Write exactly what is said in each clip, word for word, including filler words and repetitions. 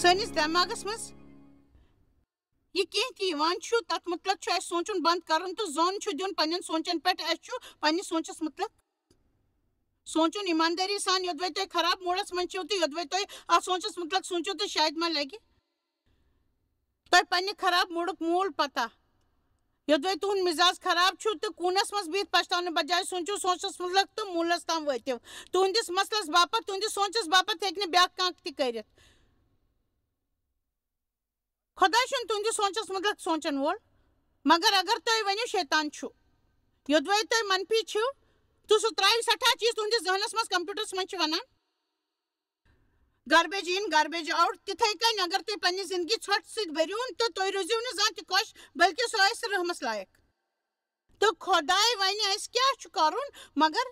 سٲنِس دٮ۪ماغَس منٛز یہِ کینٛہہ تہِ یِوان چھُ، تَتھ مُتلق چھُ اَسہِ سونٛچُن بنٛد کَرُن تہٕ زوٚن چھُ دیُن پنٛنٮ۪ن سونٛچَن پٮ۪ٹھ۔ اَسہِ چھُ پنٛنِس سونٛچَس مُتلق سونٛچُن ایٖماندٲری سان۔ یوٚدوَے تُہۍ خراب موڈَس منٛز چھِو تہٕ یوٚدوَے تُہۍ اَتھ سونٛچَس مُتلق سونٛچِو تہٕ شاید ما لَگہِ تۄہہِ پنٛنہِ خراب موڈُک موٗل پَتہ۔ یوٚدوَے تُہُنٛد مِزاز خراب چھُ تہٕ کوٗنَس منٛز بِہِتھ پَشتاونہٕ بجایہِ سونٛچِو سونٛچَس مُتلق تہٕ موٗلَس تام وٲتِو۔ تُہٕنٛدِس مسلَس باپَتھ، تُہٕنٛدِس سونٛچَس باپَتھ ہیٚکہِ نہٕ بیٛاکھ کانٛہہ تہِ کٔرِتھ۔ خۄداے چھُنہٕ تُہٕنٛدِس سونٛچَس مُتلق سونٛچَن وول، مگر اگر تُہۍ ؤنِو شیطان چھُ۔ یوٚدوَے تُہۍ منفی چھِو، تہٕ سُہ ترٛاوِ سٮ۪ٹھاہ چیٖز تُہٕنٛدِس ذہنَس منٛز، کمپیوٗٹرَس منٛز چھِ وَنان، garbage in, garbage out۔ تِتھَے کٔنۍ اگر تُہۍ پنٛنہِ زِندگی ژھۄٹھ سۭتۍ بٔرِو تہٕ تُہۍ روٗزِو نہٕ زانٛہہ تہِ خۄش، بلکہِ سُہ آسہِ رحمَس لایق۔ تہٕ خۄداے وَنہِ اَسہِ کیٛاہ چھُ کَرُن، مگر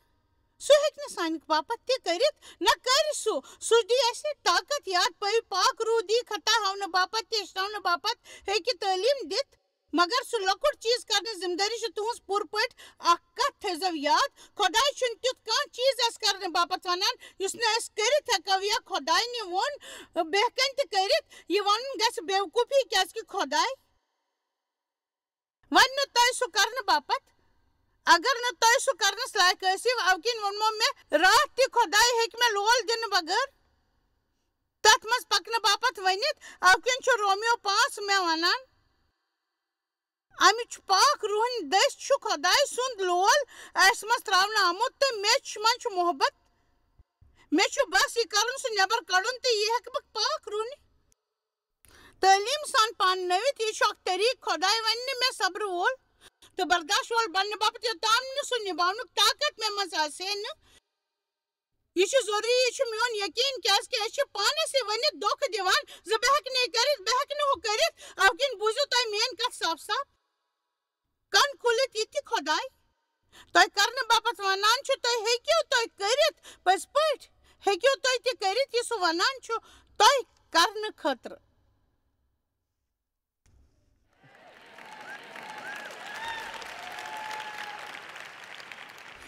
سُہ ہیٚکہِ نہٕ سانہِ باپَتھ تہِ کٔرِتھ، نہ کَرِ سُہ۔ سُہ دی اَسہِ طاقت، یاد پٲوِو، پاک روح دی خطا ہاونہٕ باپَتھ تہِ ہیٚچھناونہٕ باپَتھ ہیٚکہِ تعلیٖم دِتھ، مگر سُہ لۄکُٹ چیٖز کَرنٕچ ذِمہٕ دٲری چھِ تُہٕنٛز پوٗرٕ پٲٹھۍ۔ اَکھ کَتھ تھٲیزیو یاد، خۄداے چھُنہٕ تیُتھ کانٛہہ چیٖز اَسہِ کَرنہٕ باپَتھ وَنان، یُس نہٕ أسۍ کٔرِتھ ہٮ۪کو۔ یا خۄداے نہِ ووٚن، بہٕ ہٮ۪کَن تہِ کٔرِتھ، یہِ وَنُن گژھِ بیوقوٗفی، کیٛازِکہِ خۄداے وۄنۍ نہٕ تۄہہِ سُہ کرنہٕ باپتھ، اگر نہٕ تۄہہِ سُہ کرنس لایق ٲسِو، اَوٕ کِنۍ ووٚنمو مےٚ راتھ تہِ، خۄداے ہیٚکہِ مےٚ لول دِنہٕ بغٲر تتھ منٛز پکنہٕ باپتھ ؤنِتھ۔ اَوٕ کِنۍ چھُ رومیو پانٛژھ مےٚ ونان، امہِ چھُ پاک روحن دٔسۍ چھُ خۄداے سُنٛد لول اَسہِ منٛز تراونہٕ آمُت، تہٕ مےٚ چھُ، منٛز چھُ محبت۔ مےٚ چھُ بس یہِ کرُن، سُہ نٮ۪بر کڑُن، تہٕ یہِ ہٮ۪کہٕ بہٕ پاک روحنہِ تعلیٖم سان پانہٕ نٔوِتھ۔ یہِ چھُ اکھ طریٖقہٕ خۄداے وننہِ مےٚ صبرٕ وول تہٕ برداشت وول بننہٕ باپتھ، یوٚتام نہٕ سُہ نِباونُک طاقت مےٚ منٛز آسہِ ہے نہٕ۔ یہِ چھُ ضروٗری، یہِ چھُ میون یقیٖن، کیٛازِ کہِ أسۍ چھِ پانس یہِ ؤنِتھ دھوکہٕ دِوان زِ بہٕ ہٮ۪کہٕ نہٕ یہِ کٔرِتھ، بہٕ ہٮ۪کہٕ نہٕ ہُہ کٔرِتھ۔ اَوٕ کِنۍ بوٗزِو تۄہہِ میٲنۍ کَتھ صاف صاف۔ کَن کھوٗلِتھ یہِ تہِ خۄداے تۄہہِ کرنہٕ باپتھ وَنان چھُ، تُہۍ ہیٚکِو، تُہۍ کٔرِتھ، پٔزۍ پٲٹھۍ ہیٚکِو تُہۍ تہِ کٔرِتھ، یہِ سُہ وَنان چھُ تۄہہِ کرنہٕ خٲطرٕ۔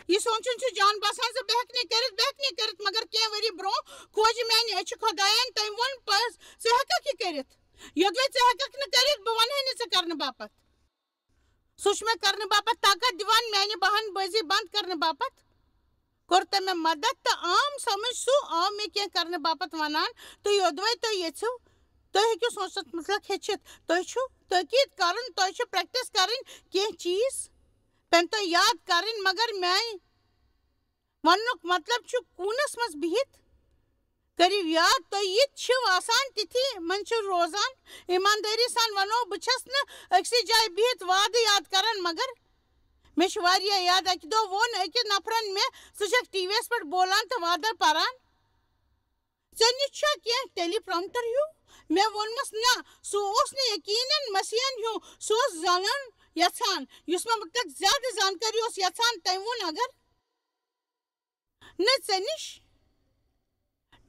یہِ سونٛچُن چھُ جان باسان زِ بہٕ ہٮ۪کہٕ نہٕ کٔرِتھ، بہٕ ہٮ۪کہٕ نہٕ کٔرِتھ، مگر کینٛہہ ؤری برٛونٛہہ کھوجہِ میانہِ أچھِ خۄدایَن۔ تٔمۍ ووٚن، پٔز، ژٕ ہٮ۪ککھ یہِ کٔرِتھ۔ یوٚدوَے ژٕ ہٮ۪ککھ نہٕ کٔرِتھ، بہٕ وَنہٕ ہے نہٕ ژےٚ کرنہٕ باپتھ۔ سُہ چھُ مےٚ کرنہٕ باپتھ طاقت دِوان، میانہِ بہان بٲزی بنٛد کرنہٕ باپتھ کوٚر تٔمۍ مےٚ مدد، تہٕ عام سمجھ سُہ آو مےٚ کینٛہہ کرنہٕ باپتھ ونان، تہٕ یوٚدوَے تُہۍ یژھِو، تُہۍ ہیٚکِو سونٛچَس مُتلق ہیٚچھِتھ۔ تُہۍ چھِو تٲکیٖد کرُن، تۄہہِ چھِ practice کرٕنۍ، کینٛہہ چیٖز پٮ۪ن تۄہہِ یاد کرٕنۍ، مگر میانہِ وننُک مطلب چھُ کوٗنس منٛز بِہِتھ کٔرِو یاد، تُہۍ یہِ چھِو آسان تِتھی منٛز چھِو روزان۔ ایٖماندٲری سان وَنو، بہٕ چھَس نہٕ أکسٕے جایہِ بِہِتھ وعدٕ یاد کران، مگر مےٚ چھُ واریاہ یاد، اَکہِ دۄہ ووٚن أکِس نفرَن مےٚ، "ژٕ چھَکھ ٹی وی یَس پٮ۪ٹھ بولان تہٕ وعدٕ پَران؟ ژےٚ نِش چھا کینٛہہ teleprompter ہیوٗ؟" مےٚ ووٚنمَس، "نہ، سُہ اوس نہٕ یقیناً مسیحن ہیوٗ، سُہ اوس زانُن یژھان، یُس مےٚ مُتعلق زیادٕ زانکٲری اوس یژھان۔" تٔمۍ ووٚن، اگر نہٕ ژےٚ نِش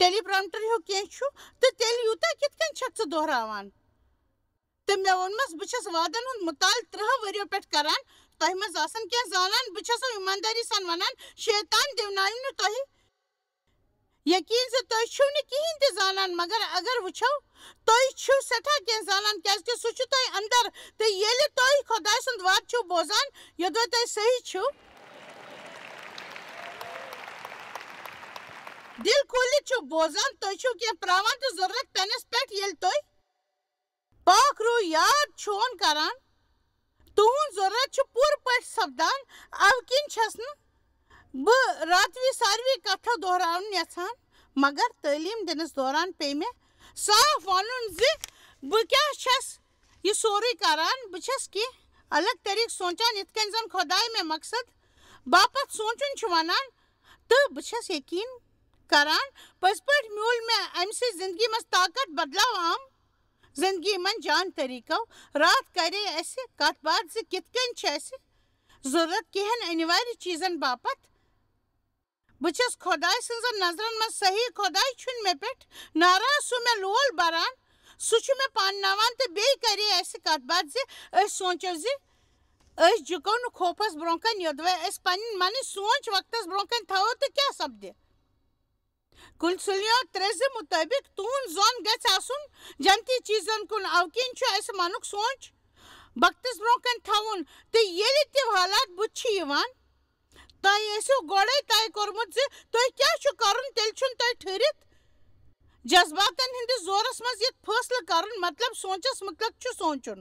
teleprompter ہیوٗ کینٛہہ چھُ، تہٕ تیٚلہِ یوٗتاہ کِتھ کٔنۍ چھَکھ ژٕ دۄہراوان؟ تہٕ مےٚ ووٚنمَس، بہٕ چھَس وعدن ہُنٛد مُطالعہٕ ترٛہ ؤرِیو پٮ۪ٹھ کران، تۄہہِ منٛز آسَن کینٛہہ زانان، بہٕ چھَسو ایٖماندٲری سان وَنان، شیطان دِونایہِ نہٕ تۄہہِ یقیٖن زِ تُہۍ چھِو نہٕ کِہیٖنۍ تہِ زانان، مگر اگر وٕچھو، تُہۍ چھِو سٮ۪ٹھاہ کینٛہہ زانان، کیٛازِکہِ سُہ چھُ تۄہہِ اندر۔ تہٕ ییٚلہِ تُہۍ خۄداے سُنٛد وعدٕ چھِو بوزان، یوٚدوَے تۄہہِ صحیح چھِو، دِل کھوٗلِتھ چھِو بوزان، تُہۍ چھِو کینٛہہ پراوان تہٕ ضروٗرت پٮ۪نَس پٮ۪ٹھ ییٚلہِ تُہۍ پاک روح یاد چھون کران، تُہُنٛد ضروٗرت چھُ پوٗرٕ پٲٹھۍ سپدان۔ اَوٕ کِنۍ چھَس نہٕ بہٕ راتوی ساروی کتھو دۄہراوُن یژھان، مگر تعلیٖم دِنَس دوران پیٚیہِ مےٚ صاف وَنُن زِ بہٕ کیٛاہ چھَس یہِ سورُے کران۔ بہٕ چھَس کینٛہہ الگ طریٖقہٕ سونٛچان، یِتھ کٔنۍ زَن خۄداے مےٚ مقصد باپتھ سونٛچُن چھُ وَنان، تہٕ بہٕ چھَس یقیٖن کران، پٔزۍ پٲٹھۍ میوٗل مےٚ اَمہِ سۭتۍ زِندگی منٛز طاقت، بدلاو آم زِندگی منٛز جان طریٖقو۔ راتھ کرے اَسہِ کَتھ باتھ زِ کِتھ کٔنۍ چھِ اَسہِ ضروٗرت کینٛہَن اَنِوارِ چیٖزَن باپتھ۔ بہٕ چھَس خۄداے سٕنٛزن نظرن منٛز صحیح۔ خۄداے چھُنہٕ مےٚ پٮ۪ٹھ ناراض، سُہ مےٚ لول بران، سُہ چھُ مےٚ پانناوان۔ تہٕ بیٚیہِ کرے اَسہِ کَتھ باتھ زِ أسۍ سونٛچو زِ أسۍ جُکو نہٕ خوفس برٛونٛہہ کنہِ، یوٚدوَے أسۍ پنٕنۍ منٕچ سونٛچ وقتس برٛونٛہہ کنہِ تھاوو تہٕ کیٛاہ سپدِ؟ کلثولیو ترٛزِ مُطٲبِق، تُہُنٛد ظۄن گژھِ آسُن جنتی چیٖزن کُن۔ اَوٕ کِنۍ چھُ اَسہِ منُک سونٛچ وقتس برٛونٛہہ کنہِ تھاوُن، تہٕ ییٚلہِ تہِ حالات بُتھِ چھِ یِوان، تۄہہِ ٲسِو گۄڈَے طے کوٚرمُت زِ تۄہہِ کیٛاہ چھُ کرُن، تیٚلہِ چھُنہٕ تۄہہِ ٹھٔہرِتھ جذباتن ہٕنٛدِس زورس منٛز یِتھ فٲصلہٕ کرُن، مطلب سونٛچس مُتعلق چھُ سونٛچُن۔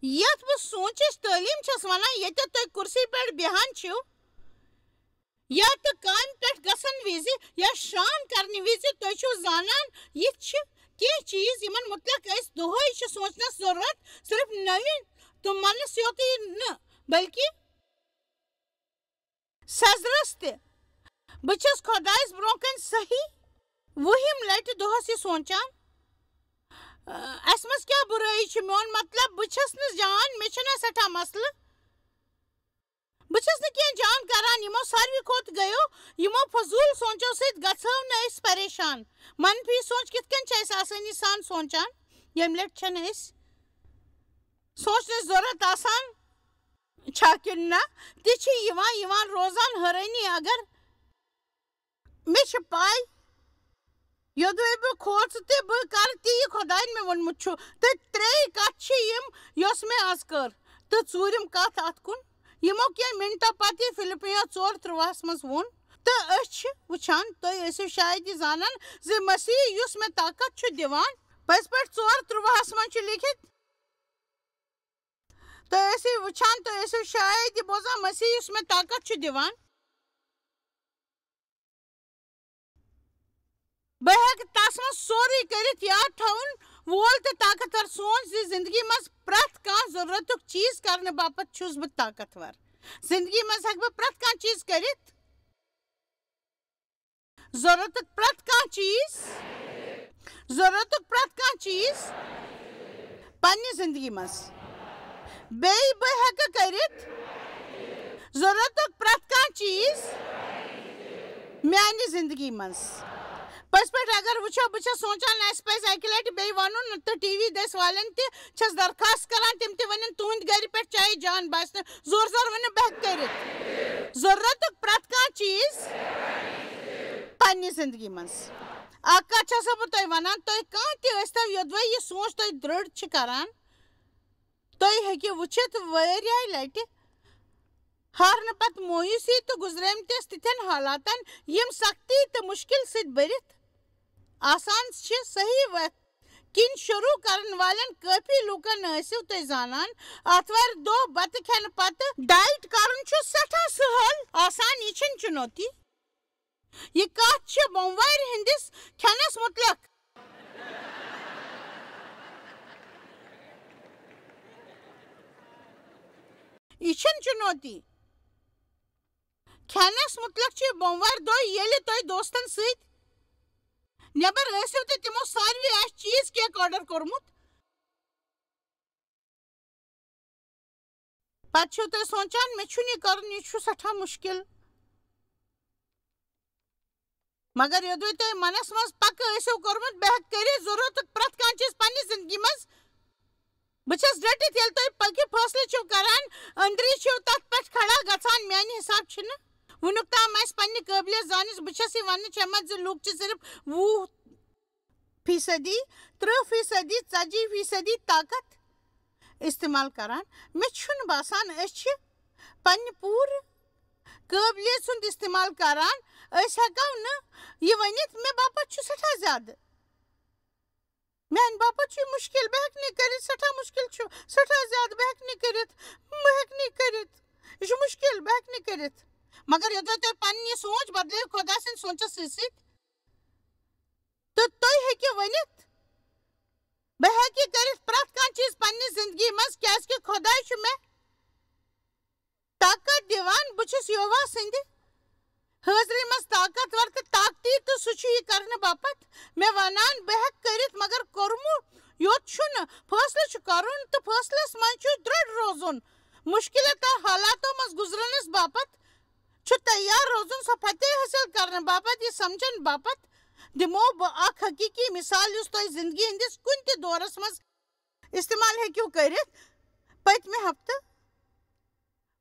یَتھ بہٕ سونٛچٕچ تعلیٖم چھَس وَنان، ییٚتٮ۪تھ تُہۍ کُرسی پٮ۪ٹھ بیٚہان چھِو، یا تہٕ کامہِ پٮ۪ٹھ گژھن وِزِ یا شران کرنہٕ وِزِ، تُہۍ چھِو زانان، یِتھ چھِ کینٛہہ چیٖز، یِمن مُتعلق أسۍ دۄہے چھِ سونٛچنس ضروٗرت، صرف نوِ تہٕ منس یوتُے نہٕ، بلکہِ سیزرس تہِ۔ بہٕ چھَس خۄدایس برٛونٛہہ کنہِ صحیح وُہِم لٹہِ دۄہس یہِ سونٛچان، اَسہِ منٛز کیٛاہ بُرٲیی چھِ؟ میون مطلب، بہٕ چھَس نہٕ جان، مےٚ چھِنہ سٮ۪ٹھاہ مسلہٕ۔ بہٕ چھَس نہٕ کینٛہہ جان کران، یِمو ساروی کھۄتہٕ گٔیو، یِمو فضوٗل سونٛچو سۭتۍ گژھو نہٕ أسۍ پریشان۔ منفی سونٛچ کِتھ کٔنۍ چھِ أسۍ آسٲنی سان سونٛچان، ییٚمہِ لٹہِ چھَنہٕ أسۍ سونٛچنٕچ ضروٗرت آسان چھا کِنہٕ نہ، تہِ چھِ یِوان، یِوان روزان حٲرٲنی۔ اگر مےٚ چھِ پَے، یوٚدوَے بہٕ کھوژٕ تہِ بہٕ کَرٕ تی یہِ خۄدایَن مےٚ ووٚنمُت چھُ۔ تہٕ ترٛیٚیہِ کَتھ چھِ یِم، یۄس مےٚ آز کٔر، تہٕ ژوٗرِم کَتھ اَتھ کُن، یِمو کینٛہہ مِنٹو پَتہٕ یہِ فِلِپِیو ژور تٕرٛوَہَس منٛز ووٚن۔ تہٕ أسۍ چھِ وٕچھان، تُہۍ ٲسِو شاید یہِ زانان زِ مسیح یُس مےٚ طاقت چھُ دِوان، پٔزۍ پٲٹھۍ ژور تٕرٛوَہَس منٛز چھُ لیٚکھِتھ، تُہۍ ٲسِو وٕچھان، تُہۍ ٲسِو شاید یہِ بوزان، مسیح یُس مےٚ طاقت چھُ دِوان۔ بہٕ ہیٚکہٕ تس منٛز سورُے کٔرِتھ، یاد تھاوُن وول تہٕ طاقتور۔ سونٛچ زِ زندگی منٛز پرٛٮ۪تھ کانٛہہ ضروٗرتُک چیٖز کرنہٕ باپتھ چھُس بہٕ طاقتور۔ زندگی منٛز ہیٚکہٕ بہٕ پرٛٮ۪تھ کانٛہہ چیٖز کٔرِتھ۔ ضروٗرتُک پرٛٮ۪تھ کانٛہہ چیٖز، ضروٗرتُک پرٛٮ۪تھ کانٛہہ چیٖز پننہِ زندگی منٛز۔ بیٚیہِ بہٕ ہیٚکہٕ کٔرِتھ ضروٗرتُک پرٛٮ۪تھ کانٛہہ چیٖز میانہِ زندگی منٛز۔ پٔزۍ پٲٹھۍ اگر وٕچھو، بہٕ چھَس سونٛچان، اَسہِ پَزِ اَکہِ لَٹہِ بیٚیہِ وَنُن تہٕ ٹی وی دٔسۍ والٮ۪ن تہِ چھَس درخواست کران، تِم تہِ ؤنِن تُہٕنٛدِ گرِ پٮ۪ٹھ چاہے جان باسہِ نہٕ، زور زور ؤنِو، بہٕ ہیٚکہٕ کٔرِتھ ضروٗرتُک پرٛٮ۪تھ کانٛہہ چیٖز پننہِ زندگی منٛز۔ اکھ کتھ چھسو بہٕ تۄہہِ ونان، تُہۍ کانٛہہ تہِ ٲسۍتو، یوٚدوَے یہِ سونٛچ تۄہہِ درٛڑ چھِ کران، تُہۍ ہیٚکِو وٕچھِتھ واریاہ لٹہِ ہارنہٕ پتہٕ مویوٗسی تہٕ گُزریمتِس تِتھٮ۪ن حالاتن، یِم سختی تہٕ مُشکِل سۭتۍ بٔرِتھ آسان چھِ۔ صحیح وتھ کِنۍ شروٗع کرن والٮ۪ن کٲفی لوٗکن ٲسِو تُہۍ زانان، آتھوارِ دۄہ بتہٕ کھٮ۪نہٕ پتہٕ ڈائٹ کرُن چھُ سٮ۪ٹھاہ سہل آسان۔ یہِ چھِنہٕ چُنوتی۔ یہِ کتھ چھِ بۄموارِ ہٕنٛدِس کھٮ۪نس مُتعلق۔ یہِ چھِنہٕ چُنوتی۔ کھٮ۪نس مُتعلق چھِ بۄموارِ دۄہ، ییٚلہِ تۄہہِ دوستن سۭتۍ نٮ۪بر ٲسِو تہٕ تِمو ساروٕے آسہِ چیٖز کیک آرڈر کوٚرمُت، پتہٕ چھِو تُہۍ سونٛچان، مےٚ چھُنہٕ یہِ کرُن، یہِ چھُ سٮ۪ٹھاہ مُشکِل۔ مگر یوٚدوَے تۄہہِ منس منٛز پکہٕ ٲسِو کوٚرمُت، بہٕ ہیٚکہٕ کٔرِتھ ضروٗرتُک پرٛٮ۪تھ کانٛہہ چیٖز پننہِ زندگی منٛز۔ بہٕ چھَس ڈٔٹِتھ، ییٚلہِ تُہۍ پٔکِو فٲصلہٕ چھِو کران، أنٛدری چھِو تتھ پٮ۪ٹھ کھڑا گژھان۔ میانہِ حساب چھِنہٕ وُنیُک تام اَسہِ پننہِ قٲبلیت زانٕچ۔ بہٕ چھَس یہِ وننہٕ چمتھ زِ لوٗکھ چھِ صرف وُہ فیصدی، ترٕٛہ فیصدی، ژتجی فیصدی طاقت استعمال کران۔ مےٚ چھُنہٕ باسان أسۍ چھِ پننہِ پوٗرٕ قٲبلیت سُنٛد استعمال کران۔ أسۍ ہٮ۪کو نہٕ یہِ ؤنِتھ، مےٚ باپتھ چھُ سٮ۪ٹھاہ زیادٕ، میانہِ باپتھ چھُ یہِ مُشکِل، بہٕ ہٮ۪کہٕ نہٕ یہِ کٔرِتھ، سٮ۪ٹھاہ مُشکِل چھُ، سٮ۪ٹھاہ زیادٕ، بہٕ ہٮ۪کہٕ نہٕ یہِ کٔرِتھ، بہٕ ہٮ۪کہٕ نہٕ یہِ کٔرِتھ، یہِ چھُ مُشکِل، بہٕ ہٮ۪کہٕ نہٕ یہِ کٔرِتھ۔ مگر یوٚتام تُہۍ پنٕنۍ یہِ سونٛچ بدلٲیِو خۄداے سٕنٛدِ سونٛچس سۭتۍ سۭتۍ، تہٕ تُہۍ ہیٚکِو ؤنِتھ، بہٕ ہیٚکہٕ یہِ کٔرِتھ پرٛٮ۪تھ کانٛہہ چیٖز پننہِ زندگی منٛز، کیازِ کہِ خۄداے چھُ مےٚ طاقت دِوان۔ بہٕ چھُس یہوہ سٕنٛدِ حٲضری منٛز طاقتور تہٕ طاقتی، تہٕ سُہ چھُ یہِ کرنہٕ باپتھ مےٚ ونان۔ بہٕ ہیٚکہٕ کٔرِتھ، مگر کوٚرمُت یوت چھُنہٕ۔ فٲصلہٕ چھُ کرُن تہٕ فٲصلس منٛز چھُ درٛڑ روزُن۔ مُشکِلاتو حالاتو منٛز گُزرنس باپتھ چھُ تیار روزُن، سۄ فتح حٲصِل کرنہٕ باپتھ، یہِ سمجھنہٕ باپتھ دِمو بہٕ اکھ حقیقی مثال، یُس تۄہہِ زندگی ہٕنٛدِس کُنہِ تہِ دورس منٛز استعمال ہیٚکِو کٔرِتھ۔ پٔتمہِ ہفتہٕ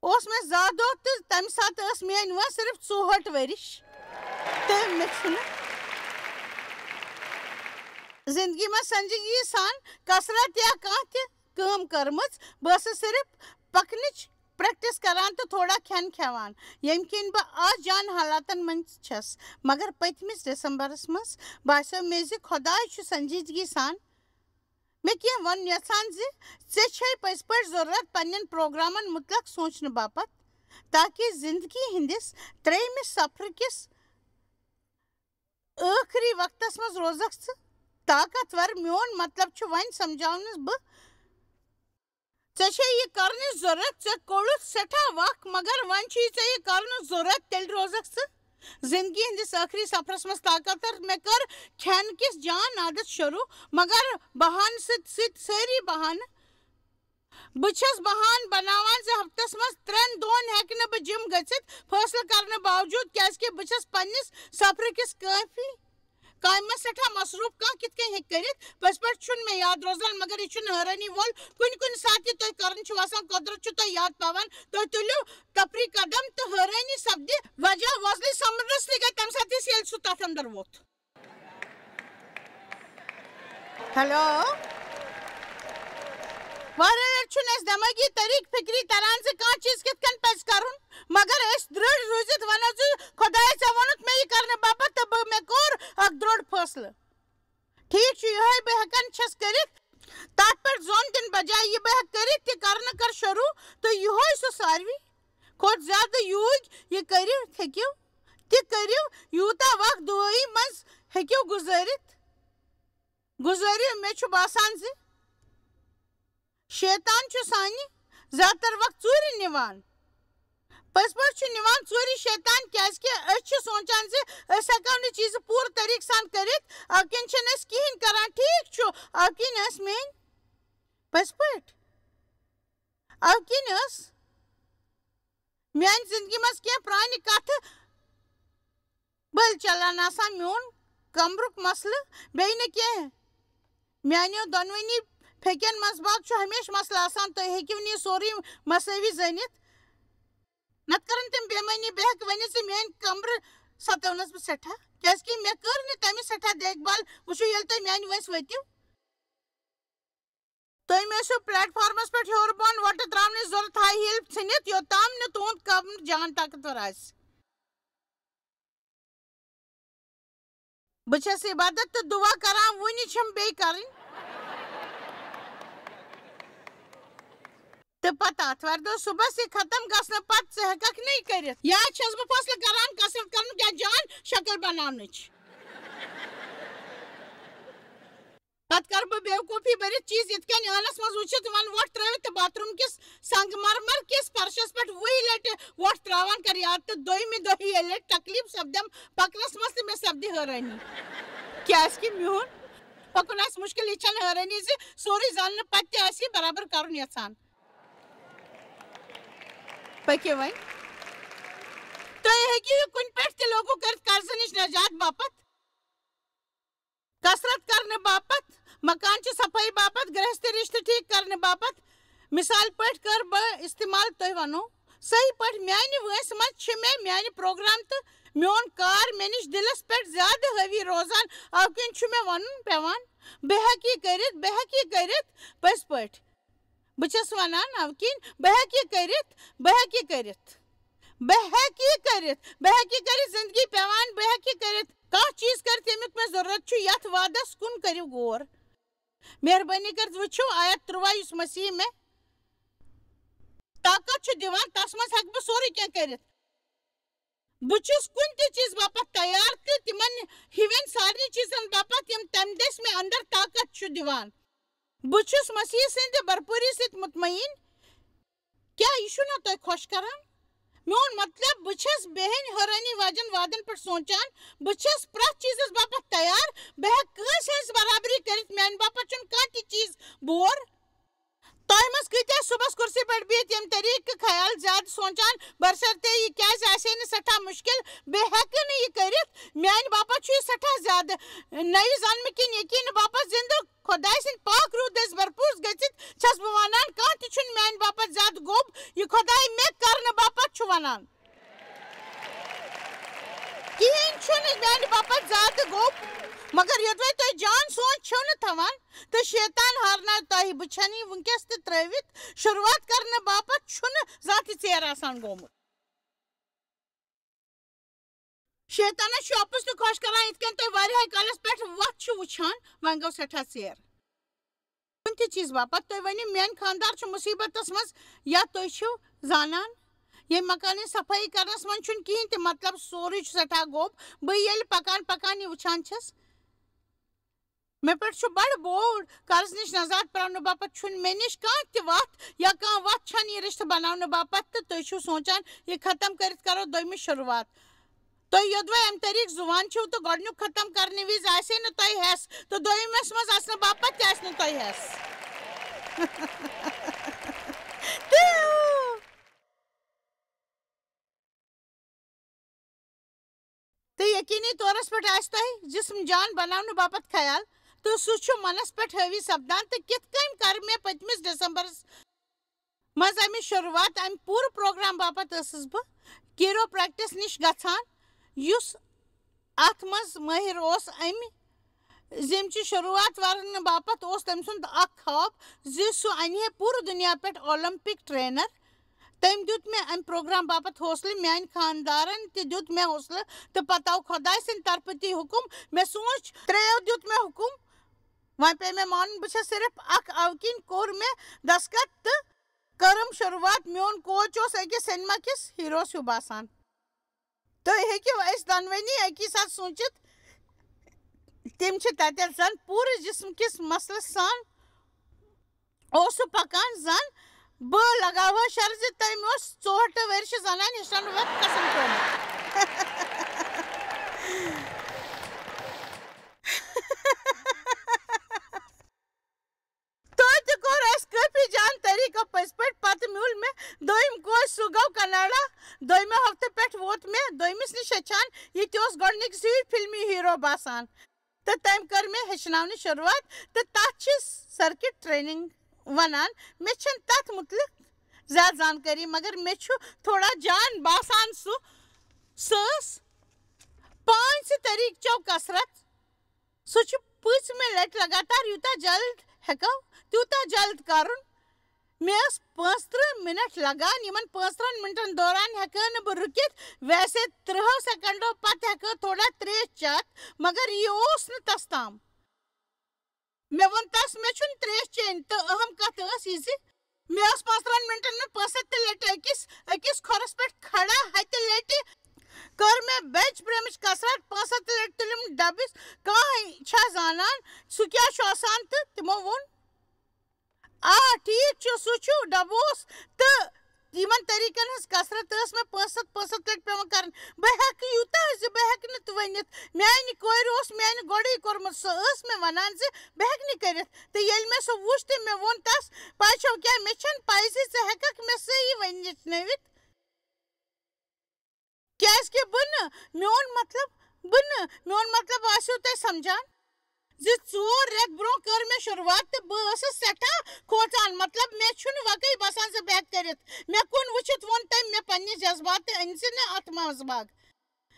اوس مےٚ زا دۄہ تہٕ تَمہِ ساتہٕ ٲس میٛٲنۍ وٲنٛس صرف ژُہٲٹھ ؤرِش تہٕ مےٚ چھُنہٕ زندگی منٛز سنجیدگی سان کثرت یا کانٛہہ تہِ کٲم کٔرمٕژ۔ بہٕ ٲسٕس صرف پکنٕچ پریکٹس کران تہٕ تھوڑا کھٮ۪ن کھٮ۪وان، ییٚمہِ کِنۍ بہٕ آز جان حالاتن منٛز چھَس۔ مگر پٔتمِس دسمبرس منٛز باسیو مےٚ زِ خۄداے چھُ سنجیدگی سان مےٚ کینٛہہ وَنُن یژھان زِ ژےٚ چھے پٔزۍ پٲٹھۍ ضروٗرت پننٮ۪ن پروگرامن مُتلق سونچنہٕ باپتھ، تاکہ زندگی ہٕنٛدِس ترٛیٚیمِس سفرٕ کِس ٲخری وقتس منٛز روزکھ ژٕ طاقتور۔ میون مطلب چھُ وۄنۍ سمجھاونس بہٕ۔ ژےٚ چھے یہِ کرنٕچ ضروٗرت، ژےٚ کوٚڑُتھ سٮ۪ٹھاہ وق، مگر وۄنۍ چھُے ژےٚ یہِ کرنُک ضروٗرت، تیٚلہِ روزکھ ژٕ زندگی ہٕنٛدِس ٲخری سفرس منٛز طاقتور۔ مےٚ کٔر کھٮ۪ن کِس جان عادت شروٗع، مگر بہانہٕ سۭتۍ سۭتۍ سٲری بہانہٕ۔ بہٕ چھَس بہانہٕ بناوان زِ ہفتس منٛز ترٛٮ۪ن دۄہن ہٮ۪کہٕ نہٕ بہٕ جم گٔژھِتھ، فٲصلہٕ کرنہٕ باوجود، کیازِ کہِ بہٕ چھَس پننِس سفرٕ کِس کٲفی کامہِ منٛز سٮ۪ٹھاہ مصروٗف۔ کانٛہہ کِتھ کٔنۍ ہیٚکہِ کٔرِتھ، پٔزۍ پٲٹھۍ چھُنہٕ مےٚ یاد روزان، مگر یہِ چھُنہٕ حٲرٲنی وول۔ کُنہِ کُنہِ ساتہٕ یہِ تۄہہِ کرُن چھُ آسان، قۄدرت چھُ تۄہہِ یاد پاوان، تُہۍ تُلِو تفریح قدم تہٕ حٲرٲنی سپدِ وجہ وۄزلہِ سمندرس تہِ گٔے تَمہِ ساتہٕ أسۍ، ییٚلہِ سُہ تَتھ اندر ووٚتھ۔ ہیلو۔ واریاہ لٹہِ چھُنہٕ اَسہِ دٮ۪مٲغی طریٖقہٕ فِکری تران زِ کانٛہہ چیٖز کِتھ کٔنۍ پَزِ کرُن، مگر أسۍ دٕرٛڑ روٗزِتھ وَنو زِ خۄدایا، ژےٚ ووٚنُتھ مےٚ یہِ کرنہٕ باپتھ تہٕ بہٕ، مےٚ کوٚر اکھ دٕرٛڑ فٲصلہٕ۔ ٹھیٖک چھُ، یِہوٚے بہٕ ہٮ۪کان چھَس کٔرِتھ۔ تَتھ پٮ۪ٹھ زوٚن دِنہٕ بجایہِ یہِ بہٕ ہٮ۪کہٕ کٔرِتھ تہِ کرنہٕ کر شروٗع، تہٕ یِہوٚے سُہ ساروی کھۄتہٕ زیادٕ یوٗج یہِ کٔرِتھ ہیٚکِو، تہِ کٔرِو، یوٗتاہ وقت دُعٲیی منٛز ہیٚکِو گُزٲرِتھ۔ گُزٲرِو، مےٚ چھُ باسان زِ شیطان چھُ سانہِ زیادٕ تر وقت ژوٗرِ نِوان۔ پٔزۍ پٲٹھۍ چھُ نِوان ژوٗرِ شیطان، کیازِ کہِ أسۍ چھِ سونٛچان زِ أسۍ ہٮ۪کو نہٕ چیٖزٕ پوٗرٕ طریٖقہٕ سان کٔرِتھ، اَوٕ کِنۍ چھِنہٕ أسۍ کِہیٖنۍ کران۔ ٹھیٖک چھُ، اَوٕ کِنۍ ٲس میٲنۍ، پٔزۍ پٲٹھۍ، اَوٕ کِنۍ ٲس میانہِ زندگی منٛز کینٛہہ پرانہِ کتھٕ بٔلۍ چلان آسان۔ میون کمرُک مسلہٕ، بیٚیہِ نہٕ کینٛہہ۔ میانیو دۄنوٕنی پھیٚکٮ۪ن منٛز باگ چھُ ہمیشہٕ مسلہٕ آسان۔ تُہۍ ہیٚکِو نہٕ یہِ سورُے مسٲوی زٲنِتھ۔ نتہٕ کرن تِم بے معنی۔ بہٕ ہیٚکہٕ ؤنِتھ زِ میٲنۍ کمرٕ ستٲونس بہٕ سٮ۪ٹھاہ، کیازِ کہِ مےٚ کٔر نہٕ تمِچ سٮ۪ٹھاہ دیکھ بھال۔ وٕچھِو، ییٚلہِ تُہۍ میانہِ وٲنٛسہِ ؤتِو، تُہۍ مےٚ ٲسِو پلیٹ فارمس پٮ۪ٹھ ہیوٚر بۄن وۄٹہٕ ترٛاونٕچ ضروٗرت، ہاے ہیٖل ژھٕنِتھ، یوٚتام نہٕ تُہُنٛد کمر جان طاقتور آسہِ۔ بہٕ چھَس عبادت تہٕ دُعا کران، وُنہِ چھَم بیٚیہِ کرٕنۍ۔ تہٕ پتہٕ آتھوارِ دۄہ صُبحس یہِ ختم گژھنہٕ پتہٕ ژٕ ہٮ۪ککھ نہٕ یہِ کٔرِتھ۔ یا چھَس بہٕ فٲصلہٕ کران کثرت کرنُک یا جان شکل بناونٕچ۔ پتہٕ کرٕ بہٕ بیوقوفی بٔرِتھ چیٖز یِتھ کٔنۍ ٲنس منٛز وٕچھِتھ، وۄنۍ وۄٹھ ترٲوِتھ تہٕ باتھ روٗم کِس سنگ مرمر کِس فرشس پٮ۪ٹھ وُہہِ لٹہِ وۄٹھ ترٛاوان کر یاد، تہٕ دوٚیمہِ دۄہہِ ییٚلہِ لٹہِ تکلیف سپدم پکنس منٛز تہٕ مےٚ سپدِ حٲرٲنی، کیازِ کہِ میون پکُن آسہِ مُشکل۔ یہِ چھنہٕ حٲرٲنی زِ سورُے زاننہٕ پتہٕ تہِ آسہِ یہِ برابر کرُن یژھان۔ پٔکِو وۄنۍ۔ تُہۍ ہیٚکِو یہِ کُنہِ پٮ۪ٹھ تہِ لاگو کٔرِتھ قرضہٕ نِش نجات باپتھ، کثرت کرنہٕ باپتھ، مکان چہِ صفٲیی باپتھ، گرہستی رشتہٕ ٹھیک کرنہٕ باپتھ۔ مثال پٲٹھۍ کر بہٕ استعمال، تۄہہِ ونو صحیح پٲٹھۍ، میانہِ وٲنٛسہِ منٛز چھِ مےٚ میانہِ پروگرام تہٕ میون کار مےٚ نِش دِلس پٮ۪ٹھ زیادٕ حٲوی روزان، اَوٕ کِنۍ چھُ مےٚ ونُن پٮ۪وان، بہٕ ہٮ۪کہٕ یہِ کٔرِتھ، بہٕ ہٮ۪کہٕ یہِ کٔرِتھ۔ پٔزۍ پٲٹھۍ۔ بہٕ چھَس وَنان، اَوٕ کِنۍ بہٕ ہٮ۪کہٕ یہِ کٔرِتھ، بہٕ ہٮ۪کہٕ یہِ کٔرِتھ، بہٕ ہٮ۪کہٕ یہِ کٔرِتھ، بہٕ ہٮ۪کہٕ یہِ کٔرِتھ، زِندگی پٮ۪وان، بہٕ ہٮ۪کہٕ یہِ کٔرِتھ۔ کانٛہہ چیٖز کٔرِتھ، ییٚمیُک مےٚ ضروٗرت چھُ، یَتھ وعدَس کُن کٔرِو غور۔ مہربٲنی کٔرِتھ وٕچھِو آیت تُرٛواہ، یُس مسیح مےٚ طاقت چھُ دِوان، تَس منٛز ہٮ۪کہٕ بہٕ سورُے کینٛہہ کٔرِتھ۔ بہٕ چھُس کُنہِ تہِ چیٖز باپتھ تیار تہٕ تِمن ہِوٮ۪ن سارنٕے چیٖزن باپتھ، یِم تَمہِ دٔسۍ مےٚ اندر طاقت چھُ دِوان۔ بہٕ چھُس مسیح سٕنٛدِ بھرپوٗری سۭتۍ مطمئن۔ کیٛاہ یہِ چھُنا تۄہہِ خۄش کران؟ میون مطلب، بہٕ چھَس بے ہٕنٛدۍ حٲرٲنی واجٮ۪ن وعدن پٮ۪ٹھ سونٛچان۔ بہٕ چھَس پرٛٮ۪تھ چیٖزس باپتھ تیار۔ بہٕ ہٮ۪کہٕ کٲنٛسہِ ہٕنٛز برابری کٔرِتھ۔ میانہِ باپتھ چھُنہٕ کانٛہہ تہِ چیٖز بور۔ تۄہہِ منٛز کۭتیٛاہ صُبحس کُرسی پٮ۪ٹھ بِہِتھ ییٚمہِ طریٖقہٕ خیال زیادٕ سونٛچان، برشرطے یہِ کیٛازِ آسہِ ہے نہٕ سٮ۪ٹھاہ مُشکِل؟ بہٕ ہٮ۪کہٕ نہٕ یہِ کٔرِتھ۔ میانہِ باپتھ چھُ یہِ سٮ۪ٹھاہ زیادٕ۔ نٔوِ زنمہٕ کِنۍ یقیٖنہٕ باپتھ زِندٕ خۄداے سٕنٛدِ پاک روح دٔسۍ بھرپوٗر گٔژھِتھ چھَس بہٕ وَنان، کانٛہہ تہِ چھُنہٕ میانہِ باپتھ زیادٕ گوٚب، یہِ خۄداے مےٚ کرنہٕ باپتھ چھُ وَنان۔ کِہیٖنۍ چھُنہٕ میانہِ باپتھ زیادٕ گوٚب۔ مگر یوٚدوَے تُہۍ جان سونٛچ چھِو نہٕ تھاوان تہٕ شیطان ہارناوِ تۄہہِ۔ بہٕ چھَنہٕ یہِ وٕنکیٚس تہِ ترٛٲوِتھ۔ شروٗعات کرنہٕ باپتھ چھُنہٕ زانٛہہ تہِ ژیر آسان گوٚمُت۔ شیطانس چھُ اَپُز تہِ خۄش کران، یِتھ کٔنۍ تُہۍ واریاہہِ کالس پٮ۪ٹھ وَتھ چھِو وٕچھان، وۄنۍ گوٚو سٮ۪ٹھاہ ژیر۔ کُنہِ تہِ چیٖز باپتھ تُہۍ ؤنِو، میٛٲنۍ خانٛدار چھُ مُصیٖبتس منٛز یا تُہۍ چھِو زانان، ییٚمہِ مکانٕچ صفٲیی کرنس منٛز چھُنہٕ کِہیٖنۍ تہِ مطلب، سورُے چھُ سٮ۪ٹھاہ گوٚب۔ بہٕ ییٚلہِ پکان پکان یہِ وٕچھان چھَس، مےٚ پٮ۪ٹھ چھُ بڑٕ بوٚڑ قرض نِش نزاد پراونہٕ باپتھ چھُنہٕ مےٚ نِش کانٛہہ تہِ وَتھ یا کانٛہہ وَتھ چھَنہٕ یہِ رِشتہٕ بناونہٕ باپتھ، تہٕ تُہۍ چھِو سونٛچان یہِ ختم کٔرِتھ کرو دوٚیمِس شروٗعات۔ تُہۍ یوٚدوَے اَمہِ طریٖقہٕ زُوان چھِو تہٕ گۄڈٕنیُک ختم کرنہٕ وِزِ آسہِ ہے نہٕ تۄہہِ حٮ۪س تہٕ دوٚیمِس منٛز آسنہٕ باپتھ تہِ آسہِ نہٕ تۄہہِ حٮ۪س۔ تہٕ یقینی طورس پٮ۪ٹھ آسہِ تۄہہِ جسم جان بناونہٕ باپتھ خیال، تہٕ سُہ چھُ منس پٮ۪ٹھ حٲوی سپدان۔ تہٕ کِتھ کٔنۍ کر مےٚ پٔتمِس دسمبرس منٛز امِچ شروٗعات؟ امہِ پوٗرٕ پروگرام باپتھ ٲسٕس بہٕ کیٖرو پریکٹس نِش گژھان، یُس اتھ منٛز مٲہِر اوس۔ امہِ زِمچہِ شروٗعات ورنہٕ باپتھ اوس تٔمۍ سُنٛد اکھ خواب زِ سُہ انہِ ہے پوٗرٕ دُنیا پٮ۪ٹھ اولمپک ٹرینر۔ تٔمۍ دیُت مےٚ امہِ پروگرام باپتھ حوصلہٕ، میانہِ خاندارن تہِ دیُت مےٚ حوصلہٕ، تہٕ پتہٕ آو خۄداے سٕنٛدِ طرفہٕ تہِ حُکم۔ مےٚ سوٗنٛچ، ترٛیٚیو دیُت مےٚ حُکم۔ وۄنۍ پیٚیہِ مےٚ مانُن، بہٕ چھَس صرف اکھ، اَوٕ کِنۍ کوٚر مےٚ دستخط تہٕ کٔرٕم شروٗعات۔ میون کوچ اوس أکِس سینما کِس ہیٖروس ہیوٗ باسان۔ تُہۍ ہیٚکِو أسۍ دۄنوٕنی اَکی ساتہٕ سوٗنٛچِتھ، تِم چھِ تَتٮ۪تھ زَن پوٗرٕ جسم کِس مسلہٕ سان اوس سُہ پکان زن بہٕ لگاوٕ ہا شرط زِ تٔمۍ اوس ژوٚہٹہٕ ؤرشہِ زنانہِ ہِشن وت قسم کوٚرمُت۔ توتہِ کوٚر اَسہِ کٲفی جان طریٖقو پٔزۍ پٲٹھۍ۔ پتہٕ میوٗل مےٚ دوٚیِم کوچ، سُہ گوٚو کینیڈا۔ دوٚیمہِ ہفتہٕ پٮ۪ٹھ ووت مےٚ دوٚیمِس نِش ہیٚچھان، یہِ تہِ اوس گۄڈٕنِکسٕے فلمی ہیٖرو باسان۔ تہٕ تٔمۍ کٔر مےٚ ہیٚچھناونٕچ شروٗعات، تہٕ تَتھ چھِ سرکٹ ٹریننگ وَنان۔ مےٚ چھَنہٕ تَتھ مُتعلِق زیادٕ زانکٲری، مگر مےٚ چھُ تھوڑا جان باسان سُہ۔ سُہ ٲس پانٛژِ طریٖقہٕ چو کثرت۔ سُہ چھُ پٕژمہِ لَٹہِ لگاتار یوٗتاہ جلد ہٮ۪کو، تیوٗتاہ جلد کَرُن۔ مےٚ ٲس پانٛژترٕٛہ مِنٹ لگان، یِمن پانٛژترٕٛہن مِنٹن دوران ہٮ۪کہٕ ہا نہٕ بہٕ رُکِتھ۔ ویسے ترٕٛہو سیکنڈو پتہٕ ہٮ۪کہٕ ہا تھوڑا تریش چٮ۪تھ، مگر یہِ اوس نہٕ تس تام۔ مےٚ ووٚن تس، مےٚ چھُنہٕ تریش چیٚنۍ، تہٕ اہم کتھ ٲس یہِ زِ مےٚ ٲس پانٛژترٕٛہن مِنٹن منٛز پانٛژھ ہتھ تہِ لٹہِ أکِس، أکِس کھۄرس پٮ۪ٹھ کھڑا ہتہِ لٹہِ کٔر مےٚ بینچ پریمٕچ کثرت۔ پانٛژھ ہتھ تہِ لٹہِ تُلِم ڈبس، کانٛہہ چھا زانان سُہ کیٛاہ چھُ آسان؟ تہٕ تِمو ووٚن، آ، ٹھیٖک چھُ، سُہ چھُ ڈبوس۔ تہٕ یِمن طریٖقن ہٕنٛز کثرت ٲس مےٚ پانٛژھ ہتھ، پانٛژھ ہتھ لٹہِ پٮ۪وان کرٕنۍ۔ بہٕ ہٮ۪کہٕ یوٗتاہ زِ بہٕ ہٮ۪کہٕ نہٕ تہِ ؤنِتھ۔ میانہِ کورِ اوس میانہِ گۄڈٕے کوٚرمُت، سۄ ٲس مےٚ ونان زِ بہٕ ہٮ۪کہٕ نہٕ کٔرِتھ۔ تہٕ ییٚلہِ مےٚ سُہ وُچھ تہٕ مےٚ ووٚن تس، پاے چھو کیٛاہ، مےٚ چھَنہٕ پاے زِ ژٕ ہٮ۪ککھ مےٚ سُہ یہِ ؤنِتھ، کیٛازِ کہِ بہٕ نہٕ، میون مطلب، بہٕ نہٕ، میون مطلب آسیو تۄہہِ سمجھان زِ ژور رٮ۪تھ برونٛہہ کٔر مےٚ شروٗعات تہٕ بہٕ ٲسٕس سٮ۪ٹھاہ کھوژان۔ مطلب، مےٚ چھُنہٕ وقٕے باسان زِ بہٕ ہٮ۪کہٕ کٔرِتھ۔ مےٚ کُن وٕچھِتھ ووٚن تٔمۍ مےٚ، پننہِ جذباتہٕ أنۍ زِ نہٕ اتھ منٛز باگ۔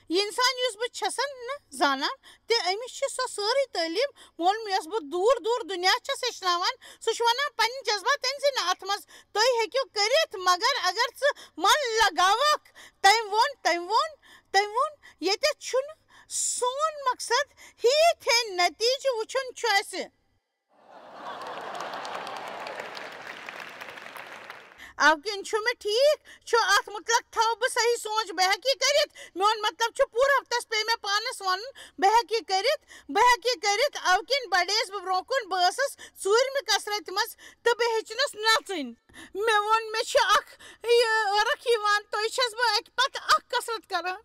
یہِ انسان یُس بہٕ چھَسن نہٕ زانان، تہٕ أمِس چھِ سۄ سٲرٕے تعلیٖم مولوی یۄس بہٕ دوٗر دوٗر دُنیا چھَس ہیٚچھناوان۔ سُہ چھُ وَنان، پنٕنۍ جذبات أنۍ زِ نہٕ اَتھ منٛز۔ تُہۍ ہیٚکِو کٔرِتھ، مگر اگر ژٕ من لگاوکھ، تٔمۍ ووٚن، تٔمۍ ووٚن، تٔمۍ ووٚن، ییٚتٮ۪تھ چھُنہٕ سون مقصد۔ ہِتھۍ ہِنٛدۍ نتیٖجہٕ وُچھُن چھُ اَسہِ۔ اَوٕ کِنۍ چھُ مےٚ ٹھیٖک، چھُ اَتھ مُتعلق تھاوٕ بہٕ صحیح سونٛچ، بہٕ ہٮ۪کہٕ یہِ کٔرِتھ۔ میون مطلب چھُ، پوٗرٕ ہفتس پیٚیہِ مےٚ پانس وَنُن، بہٕ ہٮ۪کہٕ یہِ کٔرِتھ، بہٕ ہٮ۪کہٕ یہِ کٔرِتھ۔ اَوٕ کِنۍ بڑییَس بہٕ برونٛہہ کُن۔ بہٕ ٲسٕس ژوٗرمہِ کثرتہِ منٛز تہٕ بہٕ ہیٚچھنَس نژٕنۍ۔ مےٚ ووٚن، مےٚ چھِ اکھ یہِ ٲرکھ یِوان، تۄہہِ چھَس بہٕ اَکہِ پتہٕ اکھ کثرت کران۔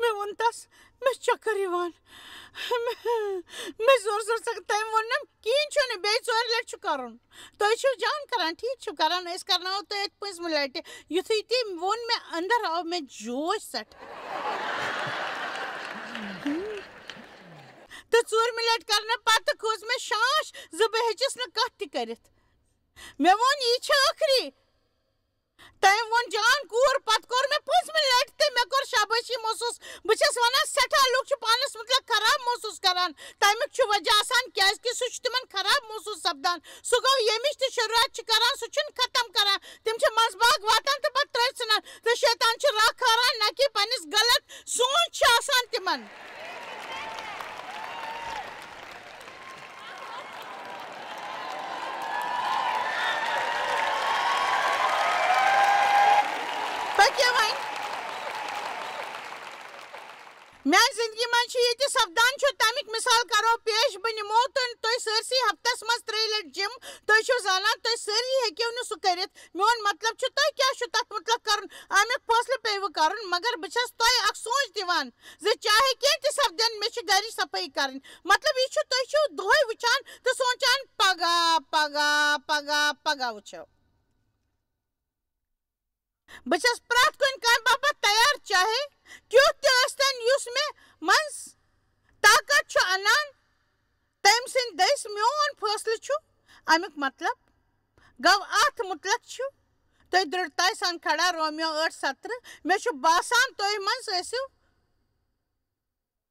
مےٚ ووٚن تس، مےٚ چھُ چکر یِوان۔ مےٚ، مےٚ زور زور ژکھ۔ تٔمۍ ووٚنُم، کِہیٖنۍ چھُنہٕ، بیٚیہِ ژورِ لٹہِ چھُ کرُن۔ تُہۍ چھِو جان کران، ٹھیٖک چھِو کران، أسۍ کرناوو تۄہہِ اَتہِ پٲنٛژمہِ لٹہِ۔ یُتھُے تٔمۍ ووٚن، مےٚ اندر آو مےٚ جوش سٮ۪ٹھاہ۔ تہٕ ژوٗرمہِ لٹہِ کرنہٕ پتہٕ کھوٗژ مےٚ شانٛش زِ بہٕ ہیٚچِس نہٕ کتھ تہِ کٔرِتھ۔ مےٚ ووٚن، یہِ چھِ ٲخری۔ تٔمۍ ووٚن، جان کوٗر، پتہٕ کوٚر مےٚ پٲنٛژمہِ لٹہِ تہٕ مےٚ کوٚر شابٲشی محسوٗس۔ بہٕ چھَس وَنان، سٮ۪ٹھاہ لُکھ چھِ پانَس مُتعلق خراب محسوٗس کران۔ کیٛاہ وۄنۍ؟ میانہِ زندگی منٛز چھِ یہِ تہِ سپدان چھُ، تَمِکۍ مثال کرو پیش۔ بہٕ نِمو تُہۍ، تُہۍ سٲرسٕے ہفتس منٛز ترٛیٚیہِ لٹہِ جم۔ تُہۍ چھِو زانان، تُہۍ سٲری ہیٚکِو نہٕ سُہ کٔرِتھ۔ میون مطلب چھُ، تۄہہِ کیٛاہ چھُ تتھ مُتعلق کرُن؟ امیُک فٲصلہٕ پیٚیوٕ کرُن، مگر بہٕ چھَس تۄہہِ اکھ سونچ دِوان زِ چاہے کینٛہہ تہِ سپدن، مےٚ چھِ گرِچ صفٲیی کرٕنۍ۔ مطلب، یہِ چھُ، تُہۍ چھِو دۄہے وٕچھان تہٕ سونچان، پگاہ، پگاہ، پگاہ، پگاہ وٕچھو۔ بہٕ چھَس پرٛٮ۪تھ کُنہِ کامہِ باپتھ تیار، چاہے کیُتھ تہِ ٲسۍتن، یُس مےٚ منٛز طاقت چھُ اَنان، تٔمۍ سٕنٛدۍ دٔسۍ۔ میون فٲصلہٕ چھُ، اَمیُک مطلب گوٚو، اَتھ مُتعلق چھُ تُہۍ دِرٛڑتایہِ سان کھڑا، رومیو ٲٹھ سترٕ۔ مےٚ چھُ باسان، تُہۍ منٛز ٲسِو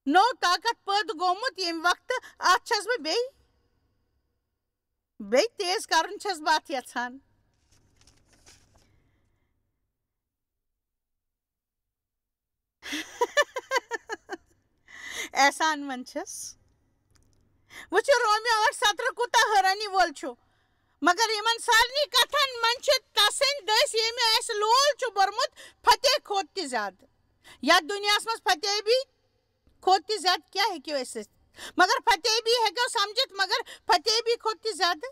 نوٚو طاقت پٲدٕ گوٚمُت، ییٚمہِ وقتہٕ اَتھ چھَس بہٕ بیٚیہِ، بیٚیہِ تیز کرُن چھَس بہٕ اَتھ یَژھان۔ احسان منٛد چھَس۔ وٕچھِو، رومیو ٲٹھ سترٕ کوٗتاہ حٲرانی وول چھُ۔ مگر یِمن سارنٕے کتھن منٛز چھِ تسٕنٛدۍ دٔسۍ، ییٚمۍ اَسہِ لول چھُ بوٚرمُت، فتح کھۄتہٕ تہِ زیادٕ۔ یتھ دُنیاہس منٛز فتح بی کھۄتہٕ تہِ زیادٕ کیٛاہ ہیٚکِو ٲسِتھ؟ مگر فتح بی ہیٚکو سمجھِتھ، مگر فتح بی کھۄتہٕ تہِ زیادٕ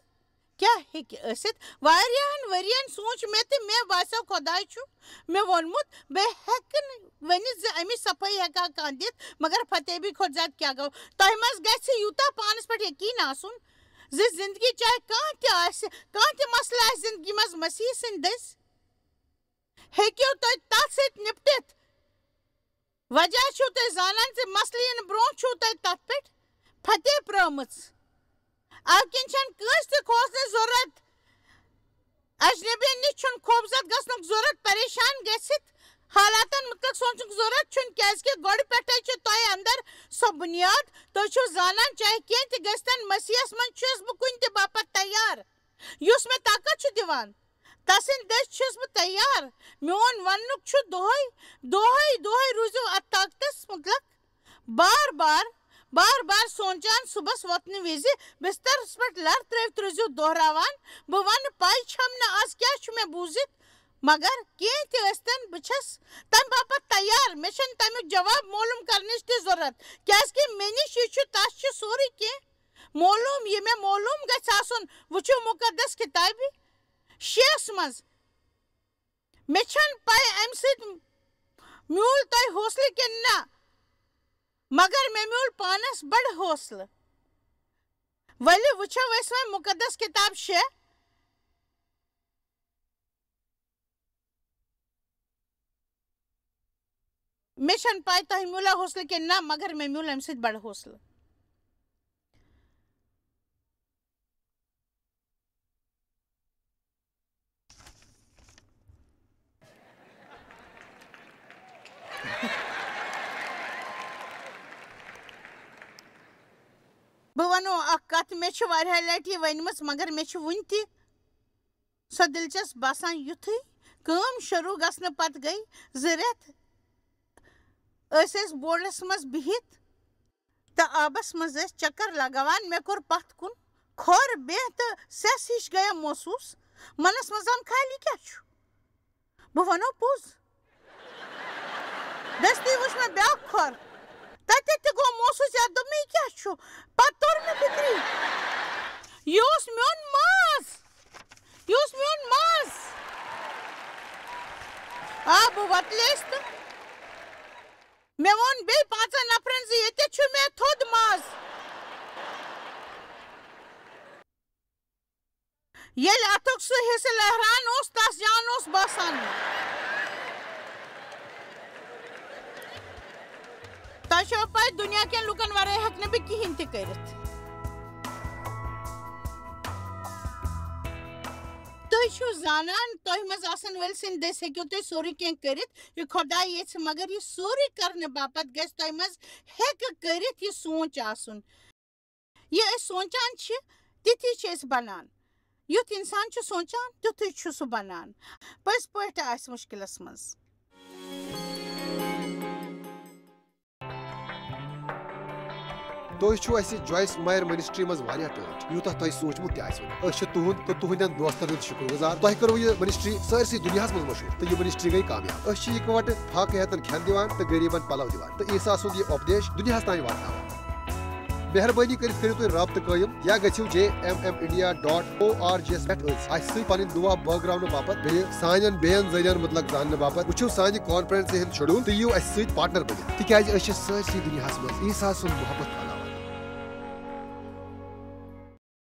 کیٛاہ ہیٚکہِ ٲسِتھ؟ واریاہن ؤرین سوٗنچ مےٚ تہٕ مےٚ باسیو، خۄداے چھُ مےٚ ووٚنمُت، بہٕ ہیٚکہٕ نہٕ ؤنِتھ زِ اَمِچ صفٲیی ہیٚکا کانٛہہ دِتھ، مگر فتح بی کھۄتہٕ زیادٕ کیٛاہ گوٚو؟ تۄہہِ منٛز گژھِ یوٗتاہ پانس پٮ۪ٹھ یقین آسُن زِ زندگی چاہے کانٛہہ تہِ آسہِ، کانٛہہ تہِ مسلہٕ آسہِ زندگی منٛز، مسیح سٕنٛدۍ دٔسۍ ہیٚکِو تُہۍ تتھ سۭتۍ نپٹِتھ۔ وجہ چھِو تُہۍ زانان زِ مسلہٕ یِنہٕ برونٛہہ چھِو تۄہہِ تتھ پٮ۪ٹھ فتح پرٲومٕژ۔ اَوٕ کِنۍ چھَنہٕ کٲنٛسہِ تہِ کھوژنٕچ ضروٗرت۔ اجنبین نِش چھُنہٕ خوفزد گژھنُک ضروٗرت، پریشان گٔژھِتھ حالاتن مُتعلق سونٛچنُک ضروٗرت چھُنہٕ، کیازِ کہِ گۄڈٕ پٮ۪ٹھَے چھِ تۄہہِ اندر سۄ بُنیاد۔ تُہۍ چھِو زانان، چاہے کینٛہہ تہِ گژھِ تن، مسیحس منٛز چھُس بہٕ کُنہِ تہِ باپتھ تیار۔ یُس مےٚ طاقت چھُ دِوان، تسٕنٛدِ دٔسۍ چھُس بہٕ تیار۔ میون وننُک چھُ دۄہے، دۄہے، دۄہے روٗزِو اتھ طاقتس مُتعلق بار بار، بار بار سونٛچان۔ صُبحس وۄتھنہٕ وِزِ بسترس پٮ۪ٹھ لر ترٲوِتھ روٗزِو دۄہراوان، بہٕ ونہٕ، پَے چھَم نہٕ از کیٛاہ چھُ مےٚ بوٗزِتھ، مگر کینٛہہ تہِ ٲسۍتن، بہٕ چھَس تَمہِ باپتھ تیار۔ مےٚ چھَنہٕ تَمیُک جواب معلوم کرنٕچ تہِ ضروٗرت، کیٛازِ کہِ مےٚ نِش یہِ چھُ، تَس چھُ سورُے کینٛہہ معلوم۔ یہِ مےٚ معلوم گژھِ آسُن، وٕچھِو مُقدس کِتابہِ شیس منٛز۔ مےٚ چھَنہٕ پَے اَمہِ سۭتۍ میوٗل تۄہہِ حوصلہٕ کِنہٕ نہ، مگر مےٚ میوٗل پانَس بَڑٕ حوصلہٕ۔ ؤلِو وٕچھو أسۍ وۄنۍ مُقدس کِتاب شےٚ۔ مےٚ چھَنہٕ پَے تۄہہِ میوٗلہ حوصلہٕ کِنہٕ نہ، مگر مےٚ میوٗل اَمہِ سۭتۍ بَڑٕ حوصلہٕ۔ بہٕ وَنو اَکھ کَتھ، مےٚ چھِ واریاہ لَٹہِ یہِ ؤنمٕژ، مگر مےٚ چھِ وُنہِ تہِ سۄ دلچسپ باسان۔ یُتھُے کٲم شروٗع گژھنہٕ پتہٕ گٔے زٕ رٮ۪تھ، ٲسۍ أسۍ بوٹس منٛز بِہِتھ تہٕ آبس منٛز ٲسۍ چکر لگاوان۔ مےٚ کوٚر پتھ کُن کھۄر بیٚہہ تہٕ سٮ۪س ہِش گٔیَم محسوٗس۔ منس منٛز آم، خالی کیٛاہ چھُ؟ بہٕ وَنو پوٚز۔ دٔستی وٕچھ مےٚ بیٛاکھ کھۄر۔ تَتہِ تہِ گوٚو محسوٗس، یَتھ دوٚپ مےٚ، یہِ کیٛاہ چھُ؟ پَتہٕ توٚر مےٚ فِکرِ، یہِ اوس میون ماز۔ یہِ اوس میون ماز۔ آ، بہٕ وۄتلییَس تہٕ مےٚ ووٚن بیٚیہِ پانٛژَن نفرَن زِ ییٚتٮ۪تھ چھُ مےٚ تھوٚد ماز۔ ییٚلہِ اَتھُک سُہ حصہٕ لہران اوس، تَس جان اوس باسان۔ تۄہہِ چھو پَے، دُنیا کٮ۪ن لُکَن وَرٲے ہٮ۪کہٕ نہٕ بہٕ کِہیٖنۍ تہِ کٔرِتھ۔ تُہۍ چھِو زانان، تۄہہِ منٛز آسَن وٲلۍ سٕنٛدِ دٔسۍ ہیٚکِو تُہۍ سورُے کینٛہہ کٔرِتھ، یہِ خۄداے ییٚژھِ، مگر یہِ سورُے کرنہٕ باپتھ گژھِ تۄہہِ منٛز ہیٚکہٕ کٔرِتھ یہِ سونٛچ آسُن۔ یہِ أسۍ سونٛچان چھِ، تِتھی چھِ أسۍ بنان۔ یُتھ اِنسان چھُ سونٛچان، تیُتھُے چھُ سُہ بنان۔ پٔزۍ پٲٹھۍ آسہِ مُشکِلس منٛز۔ تُہۍ چھِو اَسہِ جویس مایر منسٹری منٛز واریاہ ٹٲٹھۍ، یوٗتاہ تۄہہِ سوٗنٛچمُت تہِ آسِوٕ نہٕ۔ أسۍ چھِ تُہُنٛد تہٕ تُہٕنٛدٮ۪ن دوستن ہٕنٛدۍ شُکر گُزار۔ تۄہہِ کٔروٕ یہِ منسٹری سٲرسٕے دُنیاہَس منٛز مشہوٗر تہٕ یہِ منسٹری گٔے کامیاب۔ أسۍ چھِ اِکہٕ وٹہٕ فاقہٕ ہیتن کھٮ۪ن دِوان تہٕ غریٖبن پلو دِوان تہٕ عیسیٰ سُنٛد یہِ اُپدیش دُنیاہَس تام واتناوان۔ مہربٲنی کٔرِتھ کٔرِو تُہۍ رابطہٕ قٲیِم یا گٔژھِو J M M India dot O R G یَس پٮ۪ٹھ أسۍ اَسہِ سۭتۍ پنٕنۍ دُعا بٲگراونہٕ باپتھ بیٚیہِ سانٮ۪ن بیٚین ذٔریعن مُتعلق زاننہٕ باپتھ۔ وٕچھِو سانہِ کانفرنسہِ ہُنٛد شیڈول تہٕ یِیِو اَسہِ سۭتۍ پارٹنر بٔنِتھ، تِکیازِ أسۍ چھِ سٲرسٕے دُنیاہَس منٛز عیسیٰ سُنٛد محبت پھٔہلاوان۔